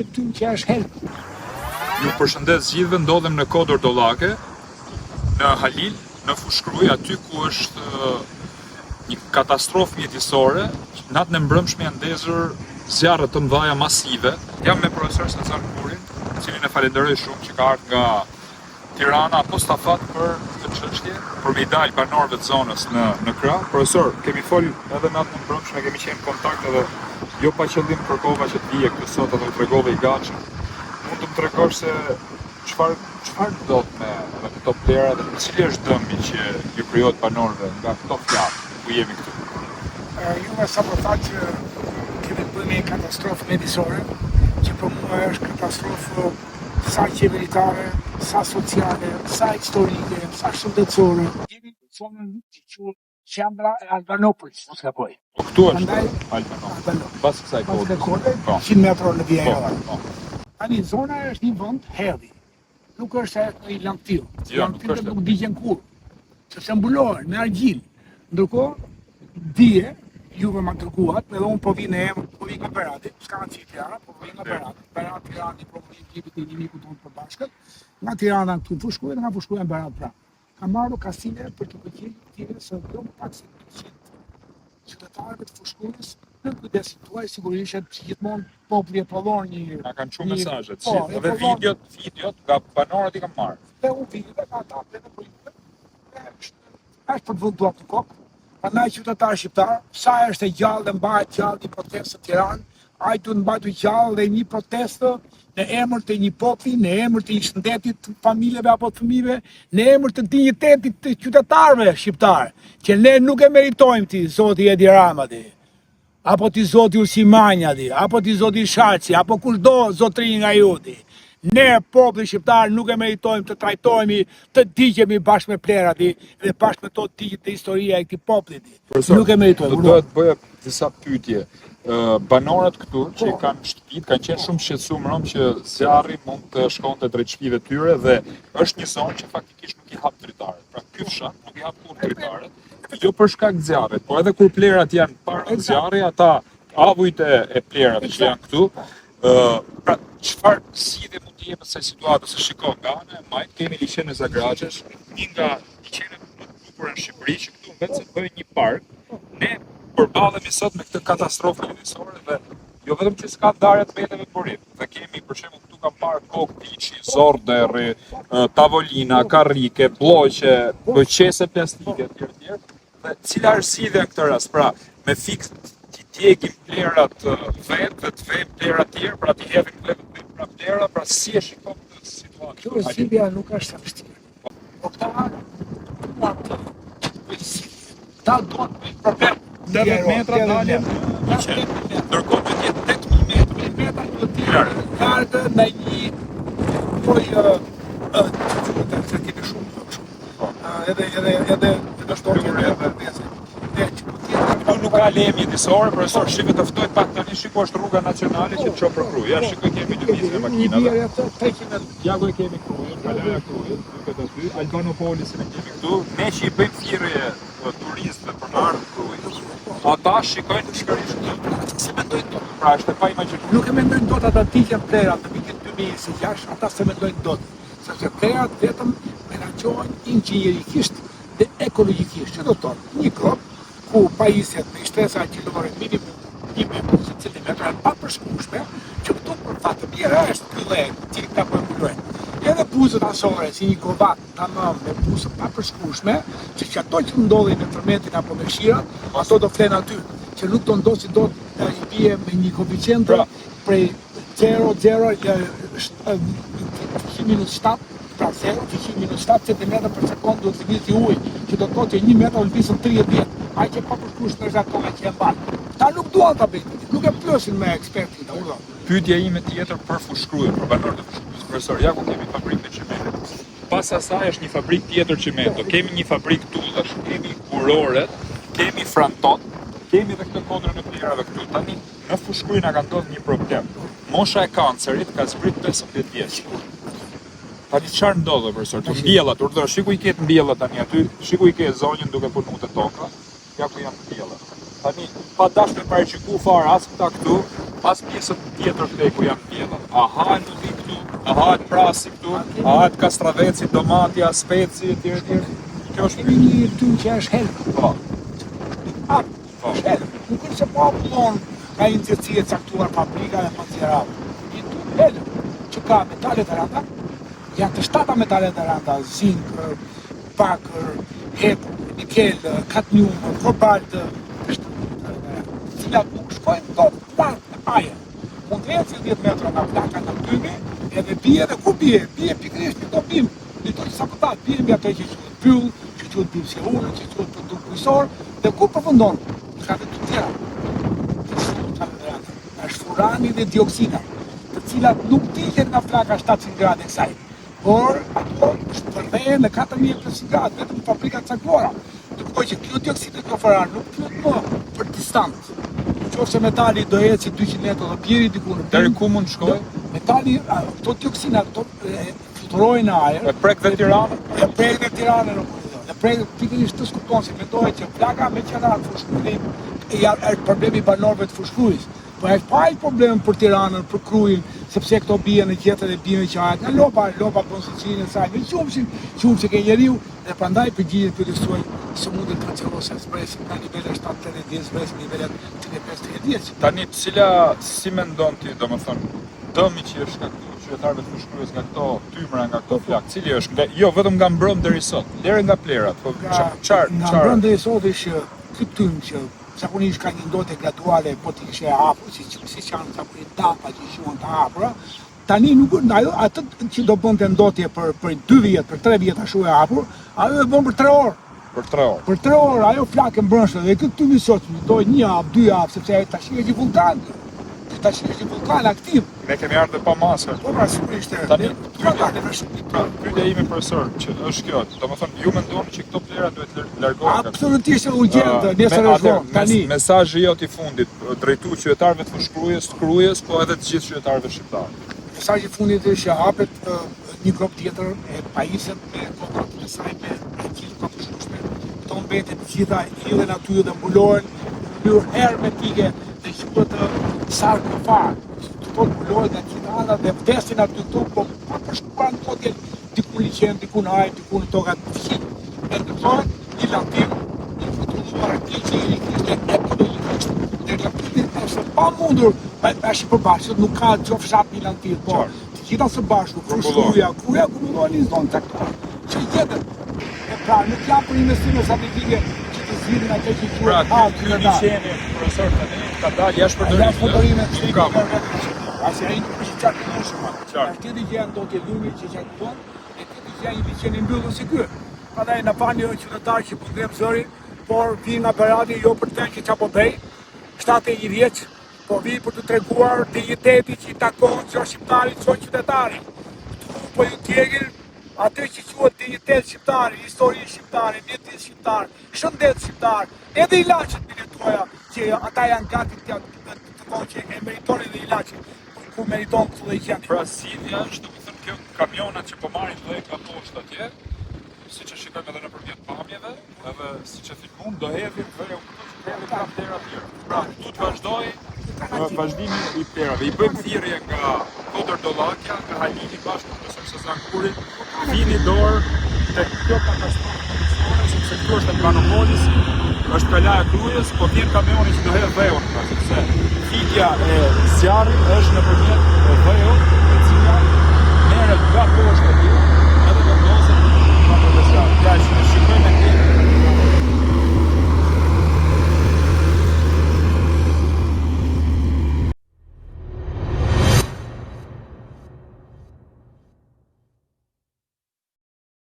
një tym që është helm. Ju përshëndes gjithëve, ndodhem në Kodër Dollake, në Halil, në Fushë-Krujë, aty ku është një katastrofë mjedisore, natën e mbrëmshme janë ndezur zjarre të mëdha masive. Jam me profesor Sazan Kurin, të cilin e falenderoj shumë që ka ardhur nga Tirana apostafat për këtë çështje, për me i dalë banorëve të zonës në në krah. Profesor, kemi fol edhe natën e mbrëmshme, kemi qenë në kontakt edhe jo pa qëllim kërkova që të vije këtu sot edhe u tregove i gatshëm. Mund të më tregosh se çfarë çfarë ndodh me me këto plehra dhe cili është dëmi që ju krijohet banorëve nga këto flakë ku jemi këtu? Juve sapo thatë që kemi të bëjmë me një katastrofë mjedisore, që për mua është katastrofë sa qeveritare, sa sociale, sa historike, sa shëndetësore. Jemi në zonën që quhet qendra e Albanopolis, mos gaboj. Po këtu është Albanopolis. Pas kësaj kodre. Pas kodre, po. 100 metra në vijë po, po. Tani zona është një vend helli. Nuk është një lëngëtil. Jo, nuk është. Nuk digjen kurrë. Sepse mbulohen me argjilë. Ndërkohë, dje, juve ma dërguat, edhe unë po vi në emër, po vi nga Berati, s'ka rëndësi Tirana, po vi nga Berati, Berat, Tiranë, një promovim klipit të një miku tonë të përbashkët, nga Tirana këtu në Fushë-Krujë dhe nga Fushë-Kruja në Berat pra. Kam marrë Kasime për të përgjigj këtyre se jo më pak se 200 qytetarëve të Fushë-Krujës, në kujdesin tuaj, sigurisht që gjithmonë populli e prodhon një Na kanë çuar mesazhe, po, edhe videot, videot nga banorët i kam marrë. Dhe unë vi dhe nga ata dhe për juve. Dhe është është për të vënë duart në kokë. Prandaj qytetar shqiptar, sa është e gjallë dhe mbahet gjallë një protestë në Tiranë, ai duhet mbajtur gjallë dhe një protestë në emër të një populli, në emër të një shëndetit të familjeve apo të fëmijëve, në emër të dinjitetit të qytetarëve shqiptar, që ne nuk e meritojmë ti, zoti Edi Rama ti apo ti zoti Ulsi Manja ti, apo ti zoti Shalsi, apo kushdo zotri nga ju ti. Ne populli shqiptar nuk e meritojmë të trajtohemi, të digjemi bashkë me plehrat ti dhe bashkë me to digjet dhe historia e këtij populli ti. Profesor, Nuk e meritojmë. Do doja të bëja disa pyetje. Banorët këtu që Po. kanë shtëpitë kanë qenë shumë shqetësuar mbrëm që zjarri mund të shkonte drejt shtëpive të tyre dhe është një zonë që faktikisht nuk i hap dritaret. Pra ky fshat nuk i hap kurrë dritaret. Jo për shkak të zjarrit, por edhe kur plerat janë para zjarri, ata avujt e, e plerave që janë këtu, ë pra çfarë zgjidhje mund të jepet kësaj situate? Se shiko, nga ana e majtë kemi liqenin e Zagraçës, një nga liqenet më të bukura në Shqipëri që këtu në vend se të bëjë një park, ne përballemi sot me këtë katastrofë mjedisore dhe jo vetëm që s'ka ndarje të mbetjeve në burim, dhe kemi për shembull këtu kam parë kokë viçi, zorrë derri, tavolina, karrike, blloqe, qese plastike etj etj. Dhe cila është zgjidhja në këtë rast? Pra, me fik t'i djegim plerat vetë dhe të vejmë plehra tjerë, pra t'i hedhim vetë të pra plehra, pra si e shikon këtë situatë? Kjo zgjidhja nuk është e vështirë. Po këta duan të bëjnë zgjidhje. Këta duan të bëjnë problem. 80 metra dalin në liqen. Ndërkohë do të jetë 8000 metra. 8000 metra duhet të jetë larg në një lloj ë ë se kemi shumë kështu. Po. Edhe edhe edhe edhe është edhe dhe që po tjetër Këtu nuk ka leje mjedisore, profesor, shiko të ftoj pak tani, shiko është rruga nacionale që të çon për Krujë. Ja, shiko kemi lëvizjen e makinave. Një atë 300 metra. Ja ku e kemi Krujën, kalaja e Krujës, duket aty, Albanopolisin e kemi këtu. Ne që i bëjmë thirrje turistëve për të ardhur në Krujë, ata shikojnë pikërisht këtu. S'e mendojnë dot. Pra është e paimagjinueshme. Nuk e mendojnë dot ata digjen plehrat në vitin 2026, ata s'e mendojnë dot, sepse plehrat vetëm menaxhohen inxhinierikisht dhe ekologjikisht, që do të thotë një gropë ku pajisjet me shtresa argjilore minimum 1 metër centimetra e papërshkueshme, që këtu për fat të mirë është ky dhe që këta po e mbulojnë. Edhe buzët anësore si një govat tamam me buzë të papërshkueshme, që që ato që ndodhin me tërmetin apo me shirat, ato do flenë aty, që nuk do ndosin dot i bie me një koeficient pra, prej 0, 0, minus 7, pra 0, minus 7 cm për sekundë duhet të lëvizë uji, që do të thotë që 1 metër lëvizën 30 vjet. Aq e papërshkueshme është ato që e mban. Ta nuk duan ta bëjnë, nuk e pyesin me ekspertin, ta urdhon. Pyetja ime tjetër për Fushë-Krujën, për banorët e Fushë-Krujës, profesor, ja ku kemi fabrikën e çimentit. Pas asaj është një fabrikë tjetër çimento. Kemi një fabrikë tullash, kemi guroret, kemi frantot, kemi edhe këtë kodrën e plehrave këtu. Tani në Fushë-Krujë na ka ndodhur një problem. Mosha e kancerit ka zbrit 15 vjeç. Tani çfarë ndodh profesor? Të mbjellat, urdhëro, shiku i ke të mbjellat tani aty, shiku i ke zonjën duke punu te toka, ja ku janë të mbjellat. Tani pa dashur me paragjyku fare as këta këtu, as pjesën tjetër këtej ku janë mbjellat. A hahet ulli këtu, a hahet prasi këtu, a hahet kastraveci, domatja, speci etj etj. Kjo është Kemi një tym që është helm. Po. Ap, po. Është helm. Nuk është se po avullon ka një nxehtësi e caktuar fabrika dhe po nxjerr avull. Një tym helm që ka metale të rënda, janë të shtata metale të rënda, zink, bakër, hekur, nikel, kadmium, kobalt, të shtata metale të rënda, të cilat nuk shkojnë dot lart në ajër. Mund të ecë 10 metra nga flaka nga tymi, edhe bie dhe ku bie? Bie pikërisht në këto bimë, në këto që sapo thatë, bie mbi ato që quhet pyll, që quhet bimë si ulë, që quhet produkt bujqësor, dhe ku përfundon? Ka dhe të tjera. Të shumë të rënda. Është furani dhe dioksina, të cilat nuk digjen nga flaka 700 gradë e kësaj, por ato shpërthehen në 4500 gradë vetëm në fabrika të caktuara. Ndërkohë që kjo dioksinë dhe kjo furan nuk pyet më për distancë. Në qoftë se metali do ecë 200 metra do bjeri diku në Deri ku mund të shkojë? Metali, këto dioksina, këto fluturojnë në ajër. E prek dhe Tiranën? E prek dhe Tiranën, nuk e prek pikërisht të s'kupton si mendohet që flaka me qera të Fushë-Krujës, ja, është problemi i banorëve të Fushë-Krujës. Po është po aq problem për Tiranën, për Krujën, sepse këto bien në gjethet e bimëve që hahet nga lopa, lopa bën zinxhirin e saj me qumështin, qumështi ke njeriu dhe prandaj përgjigjet pyetjes tuaj, sëmundjet kanceroze zbresin nga nivelet 70 vjeç zbresin në nivelet 35-30 vjeç. Tani cila si mendon ti, domethënë, dëmi që është shkaktuar qytetarëve të Fushë-Krujës nga këto tymra, nga këto flakë, cili është nga jo vetëm nga mbrëm deri sot, lëre nga plerat, po çfarë nga mbrëm deri sot është që ky tym që Zakonisht ka një ndotje graduale, po të ishe e hapur, siç siç janë zakonisht dampa që quhen të hapura. Tani nuk ajo atë që do bënte ndotje për për 2 vjet, për 3 vjet ashtu e hapur, ajo e bën për 3 orë. Për 3 orë. Për 3 orë ajo flakë e mbrëmshme dhe ky tymi sot do një javë, dy javë, sepse ajo tash është një vullkan. Tash është një vullkan aktiv. Ne kemi ardhur pa maska. Po pra sigurisht. Tani pyetja pra, pyetja ime profesor, që është kjo, domethënë ju mendoni që këto plehra duhet të largohen? Absolutisht urgjent, uh, nesër është vonë. Tani mesazhi jot i fundit drejtu qytetarëve të Fushë-Krujës, të Krujës, po edhe të gjithë qytetarëve shqiptarë. Mesazhi i fundit është që hapet uh, një gropë tjetër e pajiset me kokat e saj me gjithë të papërshkueshme. Këto mbetjet të gjitha hidhen aty dhe mbulohen në mënyrë hermetike dhe quhet sarkofag. Këto mbulohen nga gjitha anët dhe vdesin aty këto, po pa përshkuar ndotjen diku në liqen, diku në ajër, diku në tokat fqinje. E ndërtohet një landfill i kontrolluar higjenikisht dhe ekologjikisht. Dhe landfilli është e pamundur, është i përbashkët, nuk ka çdo fshat një landfill, por të gjitha së bashku, Fushë-Kruja, Kruja akumullohen në një zonë të caktuar, që gjendet. E pra, nuk janë për investime strategjike që të zgjidhin atë që quhet pra, hall ky liqeni, profesor tani ka dalë jashtë përdorimit. Jashtë përdorimit, nuk ka më. Pasi ai nuk është i qarkullueshëm. Qartë. Është tjetër gjë ndotje lumi që qarkullon, e tjetër gjë një liqen i mbyllur si ky. Prandaj na falni ju qytetarë që po ngremë zërin, por vij nga Berati jo për të thënë që çfarë po bëj. 71 vjeç, Po vij për të treguar dinjitetin që i takon çdo shqiptari, çdo qytetari. Këtu po ju djegin atë që quhet dinjitet shqiptari, histori shqiptare, mjedis shqiptar, shëndet shqiptar, edhe ilaçet bile tuaja që ata janë gati të të të thonë që e meriton edhe ilaçin, ku meriton këtë lloj gjendje. Pra zgjidhja është domethënë kjo kamionat që po marrin dhe nga poshtë atje, siç e shikojmë edhe nëpërmjet pamjeve, edhe siç e filmuam, do hedhin dheun këtu që të hedhin nga plehra të tjera. Pra, këtu të vazhdojë vazhdimi i plehrave. I bëjmë thirrje nga Kodër Dollakja, nga Halili bashkë me profesor Sazan Kurin, vini dorë tek kjo katastrofë mjedisore, sepse këtu është Albanopolis, është kalaja e Krujës, po vjen kamioni që do hedhë dheun, pra, sepse fikja e zjarrit është nëpërmjet dheut.